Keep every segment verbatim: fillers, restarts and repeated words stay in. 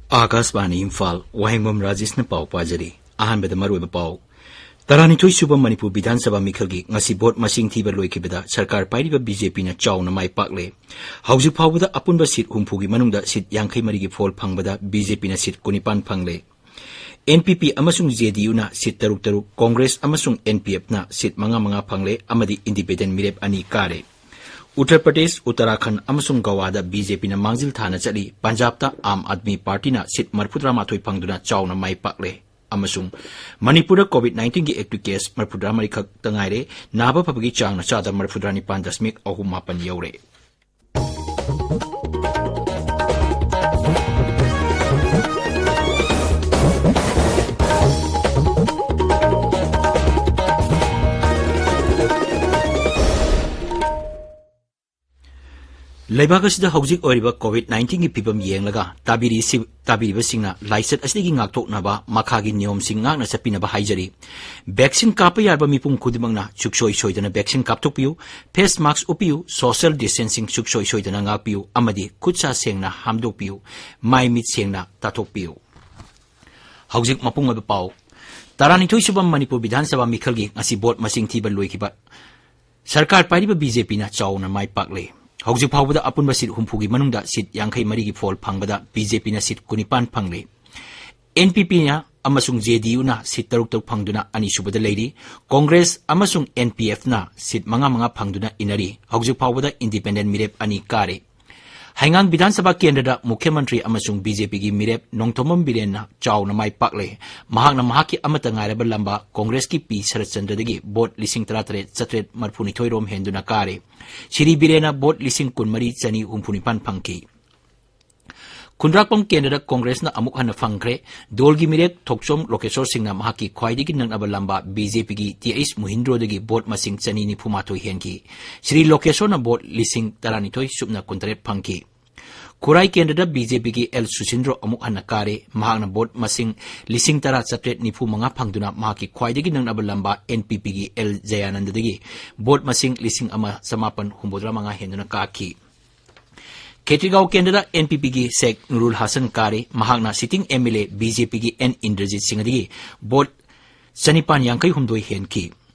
ꯑꯥꯀꯥꯁꯕꯥꯅꯤ ꯏꯝꯐꯥꯜ, ꯋꯥꯍꯦꯡꯕꯝ ꯔꯥꯖꯦꯁꯅ ꯄꯥꯎ ꯄꯥꯖꯔꯤ꯫ ꯑꯍꯥꯟꯕꯗ ꯃꯔꯨꯑꯣꯏꯕ ꯄꯥꯎ꯫ ꯇꯔꯥꯅꯤꯊꯣꯏ ꯁꯨꯕ ꯃꯅꯤꯄꯨꯔ ꯕꯤꯙꯥꯟ ꯁꯚꯥ ꯃꯤꯈꯜꯒꯤ ꯉꯁꯤ ꯚꯣꯠ ꯃꯁꯤꯡ ꯊꯤꯕ ꯂꯣꯏꯈꯤꯕꯗ ꯁꯔꯀꯥꯔ ꯄꯥꯏꯔꯤꯕ ꯕꯤꯖꯦꯄꯤꯅ ꯆꯥꯎꯅ ꯃꯥꯏ ꯄꯥꯛꯂꯦ꯫ ꯍꯧꯖꯤꯛ ꯐꯥꯎꯕꯗ ꯑꯄꯨꯟꯕ ꯁꯤꯠ ꯍꯨꯝꯐꯨꯒꯤ ꯃꯅꯨꯡꯗ ꯁꯤꯠ ꯌꯥꯡꯈꯩ ꯃꯔꯤꯒꯤ ꯐꯣꯜ ꯐꯪꯕꯗ ꯕꯤꯖꯦꯄꯤꯅ ꯁꯤꯠ ꯀꯨꯟꯅꯤꯄꯥꯟ ꯐꯪꯂꯦ꯫ ꯑꯦꯟ ꯄꯤ ꯄꯤ ꯑꯃꯁꯨꯡ ꯖꯦ ꯗꯤ ꯌꯨꯅ ꯁꯤꯠ ꯇꯔꯨꯛ ꯇꯔꯨꯛ, ꯀꯣꯡꯒ꯭ꯔꯦꯁ ꯑꯃꯁꯨꯡ ꯑꯦꯟ ꯄꯤ ꯑꯦꯐꯅ ꯁꯤꯠ ꯃꯉꯥ ꯃꯉꯥ ꯐꯪꯂꯦ ꯑꯃꯗꯤ ꯏꯟꯗꯤꯄꯦꯟꯗꯦꯟ ꯃꯤꯔꯦꯞ ꯑꯅꯤ ꯀꯥꯔꯦ꯫ ꯎꯠꯇꯔ ꯄ꯭ꯔꯗꯦꯁ, ꯎꯠꯇꯔꯥꯈꯟꯗ ꯑꯃꯁꯨꯡ ꯒꯋꯥꯗ ꯕꯤꯖꯦꯄꯤꯅ ꯃꯥꯡꯖꯤꯜ ꯊꯥꯅ ꯆꯠꯂꯤ꯫ ꯄꯟꯖꯥꯕꯇ ꯑꯥꯝ ꯑꯥꯗꯃꯤ ꯄꯥꯔꯇꯤꯅ ꯁꯤꯠ ꯃꯔꯤꯐꯨꯇꯔꯥ ꯃꯥꯊꯣꯏ ꯐꯪꯗꯨꯅ ꯆꯥꯎꯅ ꯃꯥꯏ ꯄꯥꯛꯂꯦ꯫ ꯑꯃꯁꯨꯡ ꯃꯅꯤꯄꯨꯔꯗ ꯀꯣꯚꯤꯗ ꯅꯥꯏꯟꯇꯤꯟꯒꯤ ꯑꯦꯛꯇꯤꯚ ꯀꯦꯁ ꯃꯔꯤꯐꯨꯇꯔꯥ ꯃꯔꯤ ꯈꯛꯇ ꯉꯥꯏꯔꯦ꯫ ꯅꯥꯕ ꯐꯕꯒꯤ ꯆꯥꯡꯅ ꯆꯥꯗ ꯃꯔꯤꯐꯨꯇꯔꯥ ꯅꯤꯄꯥꯟ ꯗꯁꯃꯤꯛ ꯑꯍꯨꯝ ꯃꯥꯄꯟ ꯌꯧꯔꯦ꯫ ꯂꯩꯕꯥꯛ ꯑꯁꯤꯗ ꯍꯧꯖꯤꯛ ꯑꯣꯏꯔꯤꯕ ꯀꯣꯚꯤꯗ ꯅꯥꯏꯟꯇꯤꯟꯒꯤ ꯐꯤꯕꯝ ꯌꯦꯡꯂꯒ ꯇꯥꯕꯤꯔꯤꯁꯤ-, ꯇꯥꯕꯤꯔꯤꯕꯁꯤꯡꯅ ꯂꯥꯏꯆꯠ ꯑꯁꯤꯗꯒꯤ ꯉꯥꯛꯊꯣꯛꯅꯕ ꯃꯈꯥꯒꯤ ꯅꯤꯌꯣꯝꯁꯤꯡ ꯉꯥꯛꯅ ꯆꯠꯄꯤꯅꯕ ꯍꯥꯏꯖꯔꯤ꯫ ꯚꯦꯛꯁꯤꯟ ꯀꯥꯞꯄ ꯌꯥꯔꯕ ꯃꯤꯄꯨꯝ ꯈꯨꯗꯤꯡꯃꯛꯅ ꯁꯨꯡꯁꯣꯏ ꯁꯣꯏꯗꯅ ꯚꯦꯛꯁꯤꯟ ꯀꯥꯞꯊꯣꯛꯄꯤꯌꯨ, ꯐꯦꯁ ꯃꯥꯁꯛ ꯎꯞꯄꯤꯌꯨ, ꯁꯣꯁꯤꯌꯦꯜ ꯗꯤꯁꯇꯦꯟꯁꯤꯡ ꯁꯨꯡꯁꯣꯏ ꯁꯣꯏꯗꯅ ꯉꯥꯛꯄꯤꯌꯨ ꯑꯃꯗꯤ ꯈꯨꯠ ꯁꯥ ꯁꯦꯡꯅ ꯍꯥꯝꯗꯣꯛꯄꯤꯌꯨ, ꯃꯥꯏ ꯃꯤꯠ ꯁꯦꯡꯅ ꯇꯥꯊꯣꯛꯄꯤꯌꯨ꯫ ꯍꯧꯖꯤꯛ ꯃꯄꯨꯡ ꯑꯣꯏꯕ ꯄꯥꯎ꯫ ꯇꯔꯥꯅꯤꯊꯣꯏ ꯁꯨꯕ ꯃꯅꯤꯄꯨꯔ ꯕꯤꯙꯥꯟ ꯁꯚꯥ ꯃꯤꯈꯜꯒꯤ ꯉꯁꯤ ꯚꯣꯠ ꯃꯁꯤꯡ ꯊꯤꯕ ꯂꯣꯏꯈꯤꯕ ꯁꯔꯀꯥꯔ ꯄꯥꯏꯔꯤꯕ ꯕꯤꯖꯦꯄꯤꯅ ꯆꯥꯎꯅ ꯃꯥꯏ ꯄꯥꯛꯂꯦ꯫ ꯍꯧꯖꯤꯛ ꯐꯥꯎꯕꯗ ꯑꯄꯨꯟꯕ ꯁꯤꯠ ꯍꯨꯝꯐꯨꯒꯤ ꯃꯅꯨꯡꯗ ꯁꯤꯠ ꯌꯥꯡꯈꯩ ꯃꯔꯤꯒꯤ ꯐꯣꯜ ꯐꯪꯕꯗ ꯕꯤꯖꯦꯄꯤꯅ ꯁꯤꯠ ꯀꯨꯟꯅꯤꯄꯥꯟ ꯐꯪꯂꯦ꯫ ꯑꯦꯟ ꯄꯤ ꯄꯤꯅ ꯑꯃꯁꯨꯡ ꯖꯦ ꯗꯤ ꯌꯨꯅ ꯁꯤꯠ ꯇꯔꯨꯛ ꯇꯔꯨꯛ ꯐꯪꯗꯨꯅ ꯑꯅꯤꯁꯨꯕꯗ ꯂꯩꯔꯤ꯫ ꯀꯣꯡꯒ꯭ꯔꯦꯁ ꯑꯃꯁꯨꯡ ꯑꯦꯟ ꯄꯤ ꯑꯦꯐꯅ ꯁꯤꯠ ꯃꯉꯥ ꯃꯉꯥ ꯐꯪꯗꯨꯅ ꯏꯟꯅꯔꯤ꯫ ꯍꯧꯖꯤꯛ ꯐꯥꯎꯕꯗ ꯏꯟꯗꯤꯄꯦꯟꯗꯦꯟ ꯃꯤꯔꯦꯞ ꯑꯅꯤ ꯀꯥꯔꯦ꯫ ꯍꯩꯉꯥꯡ ꯕꯤꯙꯥꯟ ꯁꯚꯥ ꯀꯦꯟꯗ꯭ꯔꯗ ꯃꯨꯈ꯭ꯌ ꯃꯟꯇ꯭ꯔꯤ ꯑꯃꯁꯨꯡ ꯕꯤꯖꯦꯄꯤꯒꯤ ꯃꯤꯔꯦꯞ ꯅꯣꯡꯊꯣꯝꯕꯝ ꯕꯤꯔꯦꯟꯅ ꯆꯥꯎꯅ ꯃꯥꯏ ꯄꯥꯛꯂꯦ꯫ ꯃꯍꯥꯛꯅ ꯃꯍꯥꯛꯀꯤ ꯑꯃꯠꯇ ꯉꯥꯏꯔꯕ ꯂꯝꯕꯥ ꯀꯣꯡꯒ꯭ꯔꯦꯁꯀꯤ ꯄꯤ ꯁꯔꯠꯆꯟꯗ꯭ꯔꯗꯒꯤ ꯚꯣꯠ ꯂꯤꯁꯤꯡ ꯇꯔꯥꯇꯔꯦꯠ ꯆꯥꯇ꯭ꯔꯦꯠ ꯃꯔꯤꯐꯨꯅꯤꯊꯣꯏ ꯔꯣꯝ ꯍꯦꯟꯗꯨꯅ ꯀꯥꯔꯦ꯫ ꯁꯤꯔꯤ ꯕꯤꯔꯦꯟꯅ ꯚꯣꯠ ꯂꯤꯁꯤꯡ ꯀꯨꯟꯃꯔꯤ ꯆꯅꯤ ꯍꯨꯝꯐꯨꯅꯤꯄꯥꯟ ꯐꯪꯈꯤ꯫ ꯈꯨꯟꯗ꯭ꯔꯥꯛꯄꯝ ꯀꯦꯟꯗ꯭ꯔꯗ ꯀꯣꯡꯒ꯭ꯔꯦꯁꯅ ꯑꯃꯨꯛ ꯍꯟꯅ ꯐꯪꯈ꯭ꯔꯦ꯫ ꯗꯣꯜꯒꯤ ꯃꯤꯔꯦꯞ ꯊꯣꯛꯆꯣꯝ ꯂꯣꯀꯦꯁꯣꯔ ꯁꯤꯡꯅ ꯃꯍꯥꯛꯀꯤ ꯈ꯭ꯋꯥꯏꯗꯒꯤ ꯅꯛꯅꯕ ꯂꯝꯕꯥ ꯕꯤꯖꯦꯄꯤꯒꯤ ꯇꯤ ꯑꯩꯆ ꯃꯨꯍꯤꯟꯗ꯭ꯔꯣꯗꯒꯤ ꯚꯣꯠ ꯃꯁꯤꯡ ꯆꯅꯤ ꯅꯤꯐꯨ ꯃꯥꯊꯣꯏ ꯍꯦꯟꯈꯤ꯫ ꯁ꯭ꯔꯤ ꯂꯣꯀꯦꯁꯣꯔꯅ ꯚꯣꯠ ꯂꯤꯁꯤꯡ ꯇꯔꯥꯅꯤꯊꯣꯏ ꯁꯨꯞꯅ ꯀꯨꯟꯇꯔꯦꯠ ꯐꯪꯈꯤ꯫ ꯈꯨꯔꯥꯏ ꯀꯦꯟꯗ꯭ꯔꯗ ꯕꯤꯖꯦꯄꯤꯒꯤ ꯑꯦꯜ ꯁꯨꯁꯤꯟꯗ꯭ꯔꯣ ꯑꯃꯨꯛ ꯍꯟꯅ ꯀꯥꯔꯦ꯫ ꯃꯍꯥꯛꯅ ꯚꯣꯠ ꯃꯁꯤꯡ ꯂꯤꯁꯤꯡ ꯇꯔꯥ ꯆꯥꯇ꯭ꯔꯦꯠ ꯅꯤꯐꯨ ꯃꯉꯥ ꯐꯪꯗꯨꯅ ꯃꯍꯥꯛꯀꯤ ꯈ꯭ꯋꯥꯏꯗꯒꯤ ꯅꯛꯅꯕ ꯂꯝꯕꯥ ꯑꯦꯟ ꯄꯤ ꯄꯤꯒꯤ ꯑꯦꯜ ꯖꯌꯥꯅꯟꯗꯗꯒꯤ ꯚꯣꯠ ꯃꯁꯤꯡ ꯂꯤꯁꯤꯡ ꯑꯃ ꯆꯃꯥꯄꯟ ꯍꯨꯝꯐꯨꯇꯔꯥ ꯃꯉꯥ ꯍꯦꯟꯗꯨꯅ ꯀꯥꯈꯤ꯫ ꯈꯦꯇ꯭ꯔꯤꯒꯥꯎ ꯀꯦꯟꯗ꯭ꯔꯗ ꯑꯦꯟ ꯄꯤ ꯄꯤꯒꯤ ꯁꯦꯛ ꯅꯨꯔꯨꯜ ꯍꯥꯁꯟ ꯀꯥꯔꯦ꯫ ꯃꯍꯥꯛꯅ sitting M L A B J ꯄꯤꯒꯤ ꯑꯦꯟ ꯏꯟꯗ꯭ꯔꯖꯤꯠ ꯁꯤꯡꯗꯒꯤ ꯚꯣꯠ ꯆꯅꯤꯄꯥꯟ ꯌꯥꯡꯈꯩ ꯍꯨꯝꯗꯣꯏ ꯍꯦꯟꯈꯤ꯫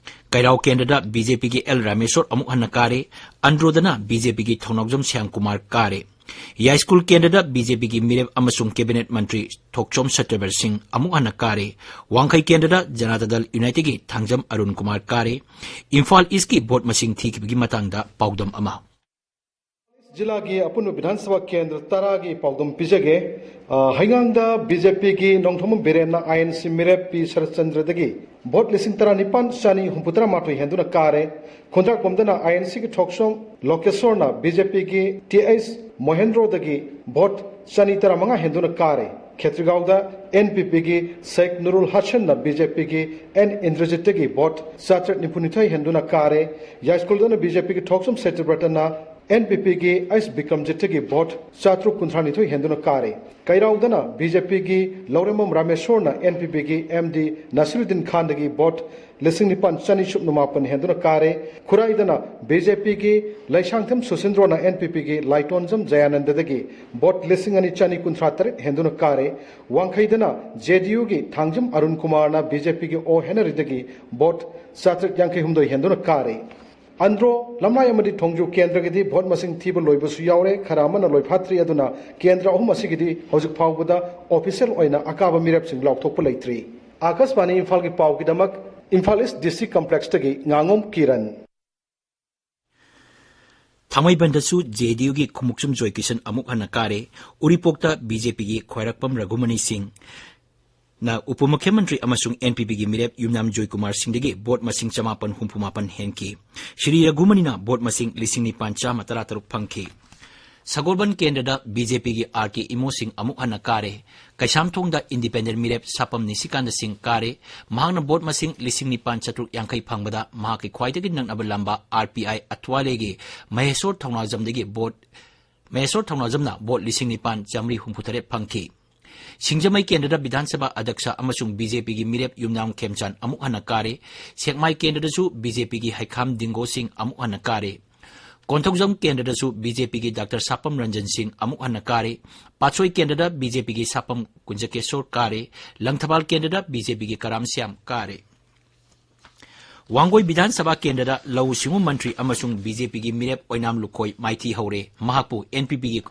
ꯀꯩꯔꯥꯎ ꯀꯦꯟꯗ꯭ꯔꯗ ꯕꯤ ꯖꯦ ꯄꯤꯒꯤ ꯑꯦꯜ ꯔꯥꯃꯦꯁꯣꯔ ꯑꯃꯨꯛ ꯍꯟꯅ ꯀꯥꯔꯦ꯫ ꯑꯟꯗ꯭ꯔꯣꯗꯅ ꯕꯤ ꯖꯦ ꯄꯤꯒꯤ ꯊꯧꯅꯥꯎꯖꯝ ꯁ꯭ꯌꯥꯝ ꯀꯨꯃꯥꯔ ꯀꯥꯔꯦ꯫ ꯌꯥꯏꯁ꯭ꯀꯨꯜ ꯀꯦꯟꯗ꯭ꯔꯗ ꯕꯤ ꯖꯦ ꯄꯤꯒꯤ ꯃꯤꯔꯦꯞ ꯑꯃꯁꯨꯡ ꯀꯦꯕꯤꯅꯦꯠ ꯃꯟꯇ꯭ꯔꯤ ꯊꯣꯛꯆꯣꯝ ꯁꯇ꯭ꯌꯕꯔ ꯁꯤꯡ ꯑꯃꯨꯛ ꯍꯟꯅ ꯀꯥꯔꯦ꯫ ꯋꯥꯡꯈꯩ ꯀꯦꯟꯗ꯭ꯔꯗ ꯖꯅꯇꯥ ꯗꯜ ꯌꯨꯅꯥꯏꯇꯦꯗꯀꯤ ꯊꯥꯡꯖꯝ ꯑꯔꯨꯟ ꯀꯨꯃꯥꯔ ꯀꯥꯔꯦ꯫ ꯏꯝꯐꯥꯜ ꯏꯁ꯭ꯠꯀꯤ ꯚꯣꯠ ꯃꯁꯤꯡ ꯊꯤꯈꯤꯕꯒꯤ ꯃꯇꯥꯡꯗ ꯄꯥꯎꯗꯝ ꯑꯃ꯫ ꯖꯤꯂꯥꯒꯤ ꯑꯄꯨꯟꯕ ꯕꯤꯙꯥꯟ ꯁꯚꯥ ꯀꯦꯟꯗ꯭ꯔ ꯇꯔꯥꯒꯤ ꯄꯥꯎꯗꯝ ꯄꯤꯖꯒꯦ꯫ ꯑ, ꯍꯩꯉꯥꯡꯗ ꯕꯤ ꯖꯦ ꯄꯤꯒꯤ ꯅꯣꯡꯊꯣꯝꯕꯝ ꯕꯤꯔꯦꯟꯅ ꯑꯥꯏ ꯑꯦꯟ ꯁꯤ ꯃꯤꯔꯦꯞ ꯄꯤ ꯁꯔꯠꯆꯟꯗ꯭ꯔꯗꯒꯤ ꯚꯣꯠ ꯂꯤꯁꯤꯡ ꯇꯔꯥꯅꯤꯄꯥꯟ ꯆꯅꯤ ꯍꯨꯝꯐꯨꯇꯔꯥ ꯃꯥꯊꯣꯏ ꯍꯦꯟꯗꯨꯅ ꯀꯥꯔꯦ꯫ ꯈꯨꯟꯗ꯭ꯔꯥꯛꯄꯝꯗꯅ ꯑꯥꯏ ꯑꯦꯟ ꯁꯤꯒꯤ ꯊꯣꯛꯆꯣꯝ ꯂꯣꯀꯦꯁꯣꯔꯅ ꯕꯤ ꯖꯦ ꯄꯤꯒꯤ ꯇꯤ ꯑꯩꯆ ꯃꯣꯍꯦꯟꯗ꯭ꯔꯣꯗꯒꯤ ꯚꯣꯠ ꯆꯅꯤ ꯇꯔꯥꯃꯉꯥ ꯍꯦꯟꯗꯨꯅ ꯀꯥꯔꯦ꯫ ꯈꯦꯇ꯭ꯔꯤꯒꯥꯎꯗ ꯑꯦꯟ ꯄꯤ ꯄꯤꯒꯤ ꯁꯦꯛ ꯅꯨꯔꯨꯜ ꯍꯁꯟꯅ ꯕꯤ ꯖꯦ ꯄꯤꯒꯤ ꯑꯦꯟ ꯏꯟꯗ꯭ꯔꯖꯤꯠꯇꯒꯤ ꯚꯣꯠ ꯆꯥꯇ꯭ꯔꯦꯠ ꯅꯤꯐꯨꯅꯤꯊꯣꯏ ꯍꯦꯟꯗꯨꯅ ꯀꯥꯔꯦ꯫ ꯌꯥꯏꯁ꯭ꯀꯨꯜꯗꯅ ꯕꯤ ꯖꯦ ꯄꯤꯒꯤ ꯊꯣꯛꯆꯣꯝ ꯁꯇ꯭ꯌꯕ꯭ꯔꯇꯅ ꯑꯦꯟ ꯄꯤ ꯄꯤꯒꯤ ꯑꯩꯆ ꯕꯤꯀ꯭ꯔꯝꯖꯤꯠꯇꯒꯤ ꯚꯣꯠ ꯆꯥꯇ꯭ꯔꯨꯛ ꯀꯨꯟꯊ꯭ꯔꯥꯅꯤꯊꯣꯏ ꯍꯦꯟꯗꯨꯅ ꯀꯥꯔꯦ꯫ ꯀꯩꯔꯥꯎꯗꯅ ꯕꯤ ꯖꯦ ꯄꯤꯒꯤ ꯂꯧꯔꯦꯝꯕꯝ ꯔꯥꯃꯦꯁꯣꯔꯅ ꯑꯦꯟ ꯄꯤ ꯄꯤꯒꯤ ꯑꯦꯝ ꯗꯤ ꯅꯁꯤꯔꯨꯗꯤꯟ ꯈꯥꯟꯗꯒꯤ ꯚꯣꯠ ꯂꯤꯁꯤꯡ ꯅꯤꯄꯥꯟ ꯆꯅꯤ ꯁꯨꯞꯅ ꯃꯥꯄꯟ ꯍꯦꯟꯗꯨꯅ ꯀꯥꯔꯦ꯫ ꯈꯨꯔꯥꯏꯗꯅ ꯕꯤ ꯖꯦ ꯄꯤꯒꯤ ꯂꯩꯁꯥꯡꯊꯦꯝ ꯁꯨꯁꯤꯟꯗ꯭ꯔꯣꯅ ꯑꯦꯟ ꯄꯤ ꯄꯤꯒꯤ ꯂꯥꯏꯇꯣꯟꯖꯝ ꯖꯌꯥꯅꯟꯗꯗꯒꯤ ꯚꯣꯠ ꯂꯤꯁꯤꯡ ꯑꯅꯤ ꯆꯅꯤ ꯀꯨꯟꯊ꯭ꯔꯥ ꯇꯔꯦꯠ ꯍꯦꯟꯗꯨꯅ ꯀꯥꯔꯦ꯫ ꯋꯥꯡꯈꯩꯗꯅ ꯖꯦ ꯗꯤ ꯌꯨꯒꯤ ꯊꯥꯡꯖꯝ ꯑꯔꯨꯟ ꯀꯨꯃꯥꯔꯅ ꯕꯤ ꯖꯦ ꯄꯤꯒꯤ ꯑꯣ ꯍꯦꯅꯔꯤꯗꯒꯤ ꯚꯣꯠ ꯆꯥꯇ꯭ꯔꯦꯠ ꯌꯥꯡꯈꯩ ꯍꯨꯝꯗꯣꯏ ꯍꯦꯟꯗꯨꯅ ꯀꯥꯔꯦ꯫ ꯑꯟꯗ꯭ꯔꯣ, ꯂꯝꯂꯥꯏ ꯑꯃꯗꯤ ꯊꯣꯡꯖꯨ ꯀꯦꯟꯗ꯭ꯔꯒꯤꯗꯤ ꯚꯣꯠ ꯃꯁꯤꯡ ꯊꯤꯕ ꯂꯣꯏꯕꯁꯨ ꯌꯥꯎꯔꯦ, ꯈꯔ ꯑꯃꯅ ꯂꯣꯏꯐꯥꯠꯇ꯭ꯔꯤ꯫ ꯑꯗꯨꯅ ꯀꯦꯟꯗ꯭ꯔ ꯑꯍꯨꯝ ꯑꯁꯤꯒꯤꯗꯤ ꯍꯧꯖꯤꯛ ꯐꯥꯎꯕꯗ ꯑꯣꯐꯤꯁꯤꯌꯦꯜ ꯑꯣꯏꯅ ꯑꯀꯥꯕ ꯃꯤꯔꯦꯞꯁꯤꯡ ꯂꯥꯎꯊꯣꯛꯄ ꯂꯩꯇ꯭ꯔꯤ꯫ ꯑꯥꯀꯥꯁꯕꯥꯅꯤ ꯏꯝꯐꯥꯜꯒꯤ ꯄꯥꯎꯒꯤꯗꯃꯛ ꯏꯝꯐꯥꯜ ꯏꯁ꯭ꯠ ꯗꯤ ꯁꯤ ꯀꯝꯄ꯭ꯂꯦꯛꯁꯇꯒꯤ ꯉꯥꯉꯣꯝ ꯀꯤꯔꯟ꯫ ꯊꯥꯡꯃꯩꯕꯟꯗꯁꯨ ꯖꯦ ꯗꯤ ꯌꯨꯒꯤ ꯈꯨꯃꯨꯛꯆꯨꯝ ꯖꯣꯏꯀꯤꯁꯟ ꯑꯃꯨꯛ ꯍꯟꯅ ꯀꯥꯔꯦ꯫ ꯎꯔꯤꯄꯣꯛꯇ ꯕꯤ ꯖꯦ ꯄꯤꯒꯤ ꯈ꯭ꯋꯥꯏꯔꯥꯛꯄꯝ ꯔꯘꯨꯃꯅꯤ ꯁꯤꯡ ꯅ ꯎꯄ ꯃꯨꯈ꯭ꯌ ꯃꯟꯇ꯭ꯔꯤ ꯑꯃꯁꯨꯡ ꯑꯦꯟ ꯄꯤ ꯄꯤꯒꯤ ꯃꯤꯔꯦꯞ ꯌꯨꯝꯅꯥꯝ ꯖꯣꯏꯀꯨꯃꯥꯔ ꯁꯤꯡꯗꯒꯤ ꯚꯣꯠ ꯃꯁꯤꯡ ꯆꯃꯥꯄꯟ ꯍꯨꯝꯐꯨ ꯃꯥꯄꯟ ꯍꯦꯟꯈꯤ꯫ ꯁ꯭ꯔꯤ ꯔꯘꯨꯃꯅꯤꯅ ꯚꯣꯠ ꯃꯁꯤꯡ ꯂꯤꯁꯤꯡ ꯅꯤꯄꯥꯟ ꯆꯥꯝꯃ ꯇꯔꯥ ꯇꯔꯨꯛ ꯐꯪꯈꯤ꯫ ꯁꯒꯣꯜꯕꯟ ꯀꯦꯟꯗ꯭ꯔꯗ ꯕꯤ ꯖꯦ ꯄꯤꯒꯤ ꯑꯥꯔ ꯀꯦ ꯏꯃꯣ ꯁꯤꯡ ꯑꯃꯨꯛ ꯍꯟꯅ ꯀꯥꯔꯦ꯫ ꯀꯩꯁꯥꯝꯊꯣꯡꯗ ꯏꯟꯗꯤꯄꯦꯟꯗꯦꯟꯠ ꯃꯤꯔꯦꯞ ꯁꯥꯄꯝ ꯅꯤꯁꯤꯀꯥꯟꯇ ꯁꯤꯡ ꯀꯥꯔꯦ꯫ ꯃꯍꯥꯛꯅ ꯚꯣꯠ ꯃꯁꯤꯡ ꯂꯤꯁꯤꯡ ꯅꯤꯄꯥꯟ ꯆꯥꯇ꯭ꯔꯨꯛ ꯌꯥꯡꯈꯩ ꯐꯪꯕꯗ ꯃꯍꯥꯛꯀꯤ ꯈ꯭ꯋꯥꯏꯗꯒꯤ ꯅꯛꯅꯕ ꯂꯝꯕꯥ ꯑꯥꯔ ꯄꯤ ꯑꯥꯏ ꯑꯊ꯭ꯋꯥꯂꯦꯒꯤ ꯃꯍꯦꯁꯣꯔ ꯊꯧꯅꯥꯖꯝꯗꯒꯤ ꯚꯣꯠ, ꯃꯍꯦꯁꯣꯔ ꯊꯧꯅꯥꯖꯝꯅ ꯚꯣꯠ ꯂꯤꯁꯤꯡ ꯅꯤꯄꯥꯟ ꯆꯥꯃꯔꯤ ꯍꯨꯝꯐꯨ ꯇꯔꯦꯠ ꯐꯪꯈꯤ꯫ ꯁꯤꯡꯖꯃꯩ ꯀꯦꯟꯗ꯭ꯔꯗ ꯕꯤꯙꯥꯟ ꯁꯚꯥ ꯑꯗ꯭ꯌꯛꯁ ꯑꯃꯁꯨꯡ ꯕꯤ ꯖꯦ ꯄꯤꯒꯤ ꯃꯤꯔꯦꯞ ꯌꯨꯝꯅꯥꯝ ꯈꯦꯝꯆꯥꯟ ꯑꯃꯨꯛ ꯍꯟꯅ ꯀꯥꯔꯦ꯫ ꯁꯦꯛꯃꯥꯏ ꯀꯦꯟꯗ꯭ꯔꯗꯁꯨ ꯕꯤ ꯖꯦ ꯄꯤꯒꯤ ꯍꯩꯈꯥꯝ ꯗꯤꯡꯒꯣ ꯁꯤꯡ ꯑꯃꯨꯛ ꯍꯟꯅ ꯀꯥꯔꯦ꯫ ꯀꯣꯟꯊꯧꯖꯝ ꯀꯦꯟꯗ꯭ꯔꯗꯁꯨ ꯕꯤ ꯖꯦ ꯄꯤꯒꯤ ꯗꯥꯛꯇꯔ ꯁꯥꯄꯝ ꯔꯟꯖꯟ ꯁꯤꯡ ꯑꯃꯨꯛ ꯍꯟꯅ ꯀꯥꯔꯦ꯫ ꯄꯥꯠꯁꯣꯏ ꯀꯦꯟꯗ꯭ꯔꯗ ꯕꯤ ꯖꯦ ꯄꯤꯒꯤ ꯁꯥꯄꯝ ꯀꯨꯟꯖꯀꯦꯁꯣꯔ ꯀꯥꯔꯦ꯫ ꯂꯪꯊꯕꯥꯜ ꯀꯦꯟꯗ꯭ꯔꯗ ꯕꯤ ꯖꯦ ꯄꯤꯒꯤ ꯀꯔꯥꯝ ꯁ꯭ꯌꯥꯝ ꯀꯥꯔꯦ꯫ ꯋꯥꯡꯒꯣꯏ ꯕꯤꯙꯥꯟ ꯁꯚꯥ ꯀꯦꯟꯗ꯭ꯔꯗ ꯂꯧꯎ ꯁꯤꯡꯎ ꯃꯟꯇ꯭ꯔꯤ ꯑꯃꯁꯨꯡ ꯕꯤ ꯖꯦ ꯄꯤꯒꯤ ꯃꯤꯔꯦꯞ ꯑꯣꯏꯅꯥꯝ ꯂꯨꯈꯣꯏ ꯃꯥꯏꯊꯤ ꯍꯧꯔꯦ꯫ ꯃꯍꯥꯛꯄꯨ ꯑꯦꯟ ꯄꯤ ꯄꯤꯒꯤ